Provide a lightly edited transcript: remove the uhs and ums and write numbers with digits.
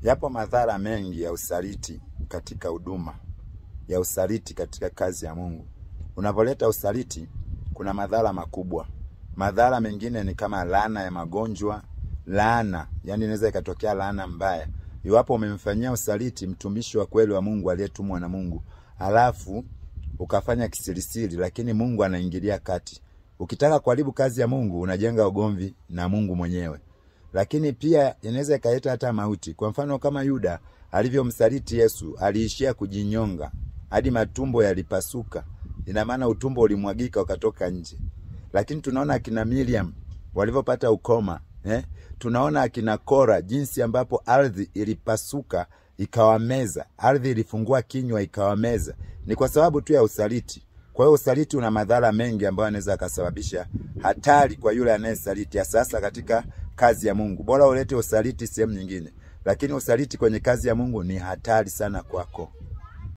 Yapo madhara mengi ya usaliti katika huduma, ya usaliti katika kazi ya Mungu. Unapoleta usaliti kuna madhara makubwa. Madhara mengine ni kama laana ya magonjwa, laana, yani inaweza ikatokea laana mbaya. Iwapo umemfanyia usaliti mtumishi wa kweli wa Mungu aliyetumwa na Mungu, alafu ukafanya kisirisiri, lakini Mungu anaingilia kati. Ukitaka kuharibu kazi ya Mungu unajenga ugomvi na Mungu mwenyewe. Lakini pia inaweza ikaleta hata mauti. Kwa mfano kama Yuda alivyomsaliti Yesu, aliishia kujinyonga hadi matumbo yalipasuka. Ina maana utumbo ulimwagika ukatoka nje. Lakini tunaona akina Miriam walivyopata ukoma, Tunaona akina Kora jinsi ambapo ardhi ilipasuka ikawameza, ardhi ilifungua kinywa ikawameza. Ni kwa sababu tu ya usaliti. Kwa hiyo usaliti una madhara mengi ambayo yanaweza akasababisha hatari kwa yule anayesaliti, hasa katika kazi ya Mungu. Bora ulete usaliti sehemu nyingine, lakini usaliti kwenye kazi ya Mungu ni hatari sana kwako.